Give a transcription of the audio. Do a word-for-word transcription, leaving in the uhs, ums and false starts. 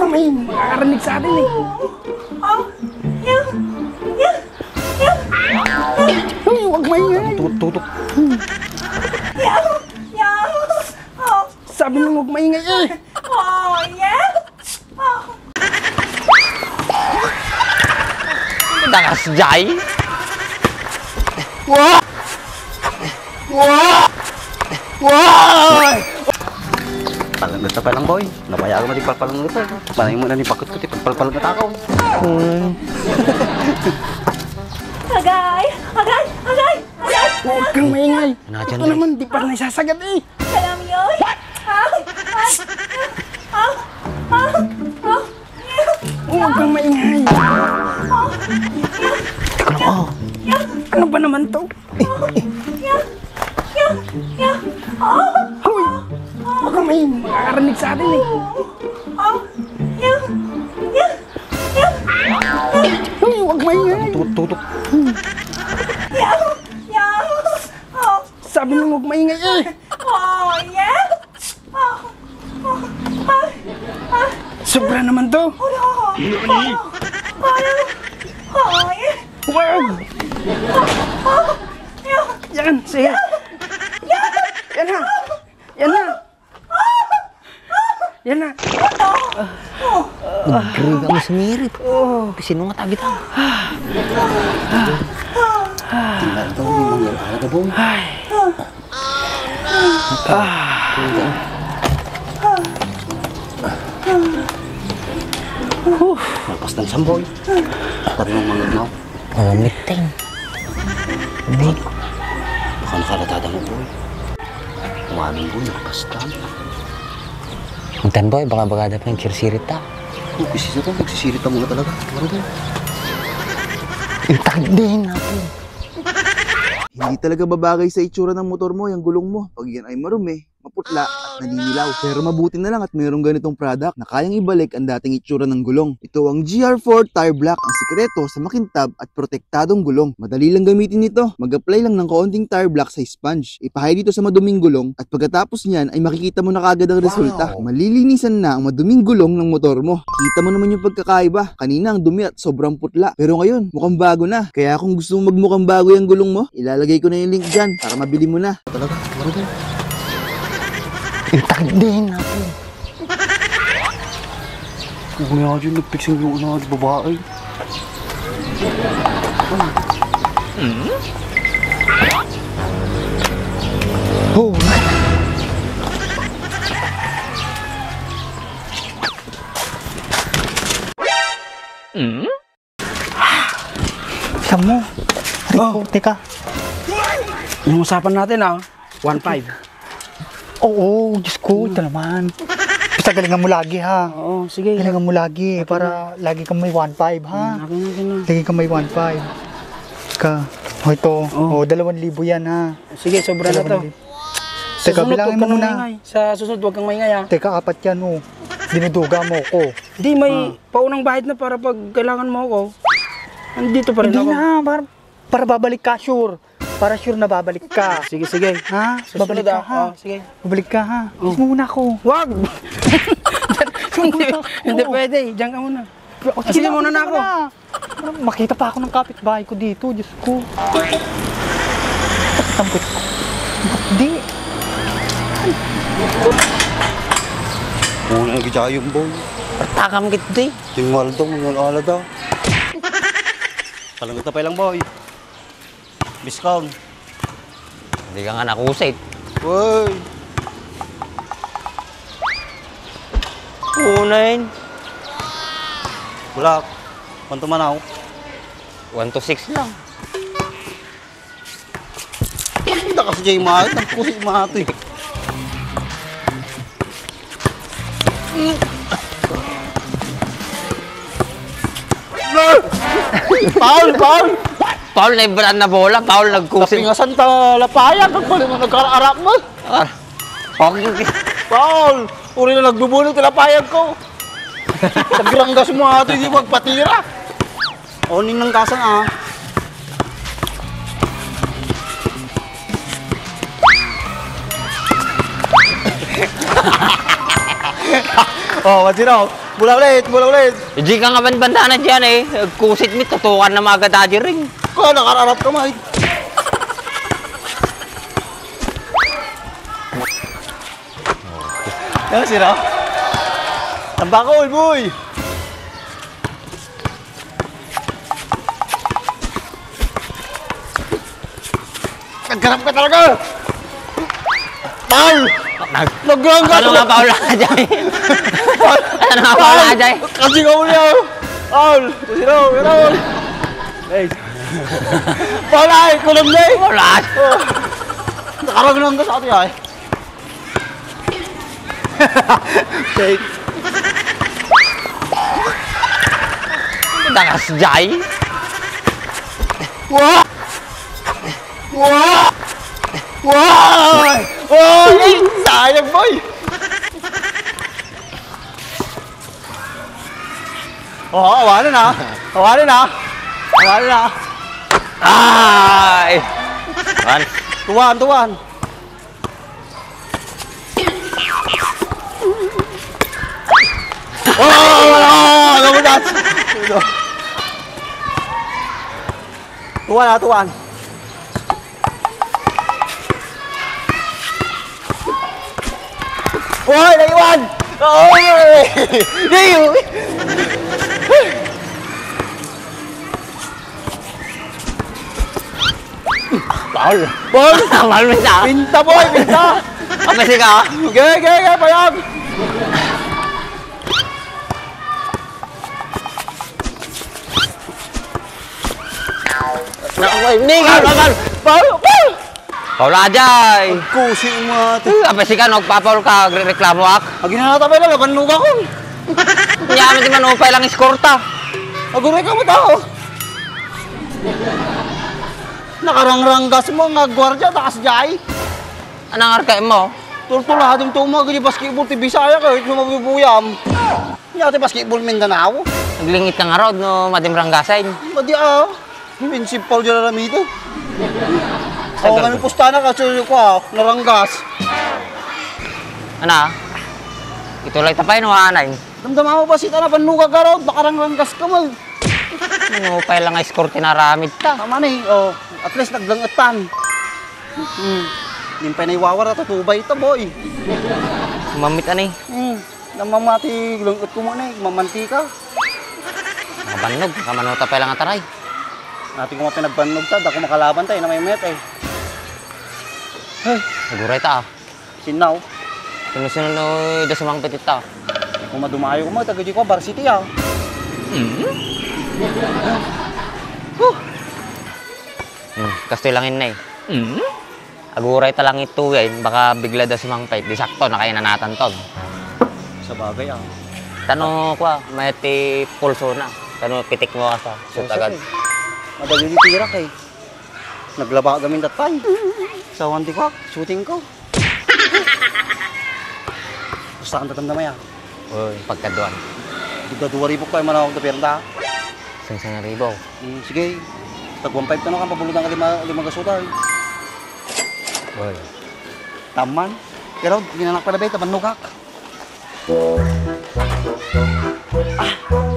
May makakarinig sa atin eh. Oh, yeah, yeah, yeah, yeah. Uy, huwag maingay. Tut-, tutok. Yeah, yeah. Oh. Sabi mo huwag maingay eh. Oh, yeah. Oh. Dakas jay. Wa! Wa! Wa! Palangga ta pay lang, boy. Nabayaan mo di palpalangga ta. Panay mo na ni bakit ko, ti pagpalpalangga ta ako. Agay! Agay! Agay! Agay! Huwag kang maingay. Ano dyan, ito guys? Naman, di pa nagsasagad eh. Alam yun? What? Ah! Ah! Ah! Ah! Ah! Huwag kang maingay. Teka lang, ah. Ano ba naman to? Hoy! Huwag kang maingay. Makakarinig sa atin eh. Hoy! Huwag maingay. Tut-, tutok. Sabi mo huwag maingay eh. Oh, yeah. Sobra naman to. Wow! Yan, sige. Yan na. Yan na. Yan na. Nagriga mo si Mary. Oh. Sino nga tabi ta? Tingnan to, yung mga alaga, boy. Ay. Malpas ng samboy. Pati ng mga, no? Oh, meeting. Hindi. Baka nakalata mo, boy. Umamin, boy, malpas ta. Intan, boy, baka bagada pa yung kirsirit ta. Oh, kasi sa to, magsisirit ta muna talaga. Ano to? Intan din natin. Hindi talaga babagay sa itsura ng motor mo yung gulong mo. Pag yan ay marumi, maputla at naninilaw. Pero mabuti na lang at mayroong ganitong product na kayang ibalik ang dating itsura ng gulong. Ito ang G R four Tire Black, ang sikreto sa makintab at protektadong gulong. Madali lang gamitin ito. Mag-apply lang ng kaunting tire black sa sponge. Ipahay dito sa maduming gulong at pagkatapos niyan ay makikita mo na kaagad ang resulta. Wow! Malilinisan na ang maduming gulong ng motor mo. Kita mo naman yung pagkakaiba. Kanina ang dumi at sobrang putla. Pero ngayon, mukhang bago na. Kaya kung gusto mong magmukhang bago yung gulong mo, ilalagay ko na yung link dyan para mabili mo na. Talaga? Talaga? Intan din natin. Kung nga dyan, nagpiksing yung una, babae. Oh. Samo. Rico, teka. Yung usapan natin, ah, one five. Oo, Diyos ko, ito naman. Basta galingan mo lagi, ha? Oo, sige. Galingan mo lagi para lagi kang may one five, ha? Hmm, akin, akin na. Lagi kang may one five. Ka. O, ito. Oh. O, dalawang libo yan, ha? Sige, sobra na to. Dalawang libo. Teka, bilangin mo muna. Sa susunod, huwag kang maingay, ha? Teka, apat yan, oh. Dinuduga mo ko. Di, may paunang bayad na para pag kailangan mo ako. Nandito pa rin ako. Hindi na, para, para babalik ka, sure. Para sure na babalik ka. Sige, sige. Ha? Susunod, babalik ka, ha? Oh, sige. Babalik ka, ha? Oh. Kiss mo muna ako. Wag! Hindi, hindi pwede. Diyan ka muna. Sige, muna na ako. Makita pa ako ng kapitbahay ko dito, Diyos ko. Takot ang puwet ko. Di. Una yung gitsa yung boy. Takam kit di. Yung Waldo, yung Alada. Kalang ito pa lang, boy. Biskon. Hindi ka nga nakusit. Uy! Unayin. Bulak. Kwanto man ako? One to six lang. Hindi kasi jay mahal. Nagkusi mahal ito eh. Foul! Foul! Foul na yung brand na bola, foul nagkusi. Kapingasan ta lapayag, ang bali mo nagkaraarap mo. Ah, okay, okay. Foul! Uri na nagbubunot yung lapayag ko. Nagranggas mo ato, hindi magpatira. Oning ng kasang ah. Oh, what's it all? Bola ulit, bola ulit. Di ka nga banbandana diyan eh. Kusit mi, tutukan na mga gada di ring. Ko, nakararap ka, Mike. Yan, sira. Tambakol, boy. Nagkarap ka talaga! Paul! Nag- Nagranggas Ano mo! nga, Paul, ah, Jay? Paul! Ano nga, Paul, ah, Jay? Kasi ka muli, oh! Paul! Sino? Sino? Hey! Paul, ay! Kulong na, eh! Paul, ah! Oh. Nakaraglang ka sa atin, ay! Take. Dakas, Jay. Wah! Wah! Wah! Oy! Sayang, boy! Oh, awanan na. Awanan na. Awanan na. Ay! One. Tuwan, tuwan. Oh, wala! Nabutas! Tuwan, ah, tuwan. Oy, naiwan! Oy! Naiwan! Paul. Paul! Paul, minta. Pinta, boy, pinta. Apa sih kau? Ge, ge, ge, payag. Naku, ay, Miguel, Paul! Paul! Paul! Paul, Paul! Paul, Ajay! Agkusi mo ate. Eh, apa sih ka, nagpapaul ka, agrereklamo ak? Aginanata pa ila, laban nuga ko. Kaya mo di man upay lang iskorta. Aguray ka mo tao. Nakarangranggas mo nga gwardiya, takas jay. Anang arkay mo? Tultulado to mo, agay basketball ti Bisaya ka, ito mabibuyam. Nya ti basketball Mindanao. Naglingit ka nga rod no madim ranggasen. Madi ah. Principal di raramito. Sagal Awan kami ko. Pustana ka, suyo ko ah, naranggas. Ana? Ito lang tapay no anay. Damdama mo ba si tana panuga ka rod, baka rangranggas ka mo. Ano pa lang nga score tinaramid ta? Tama na eh, oh. At least naglangetan. Hmm. Di pa naiwawara ta tubay ta, boy. Mamit ani. Hmm. Namamati langet ko muna eh, mamantika. Mabannog, kamanuta pa lang ataray. Ati ko nga pinagbannog ta, dako makalaban ta, eh, na may met eh. Ay, naguray ta ah. Sinaw. Sino-sino no da sumangpit ita? Kung madumayo ko mo, taga di ko, varsity ah. Hmm? Huh. Hmm, kastoy lang inna eh. Hmm? Aguray ta lang ito, eh. Baka bigla da sumangpit. Di sakto, nakainanatan ton. Sa bagay ah. Tano, kwa, may ti pulso na. Tano, pitik mo ka sa, sa tagad. Madali ni tirak eh. Naglaba kami tatay. Sawan ti kwak, shooting ko. Basta ang tatamdamay ah. Oy, pagkaduan. Duda dua ribu ko ay manawag na perda. Sing sing ribu. Hmm, sige. Tag one five to no, kan pabulutan ka lima, lima gasutan. Oy. Taman. Pero ginanak pala ba, taman nukak. Ah.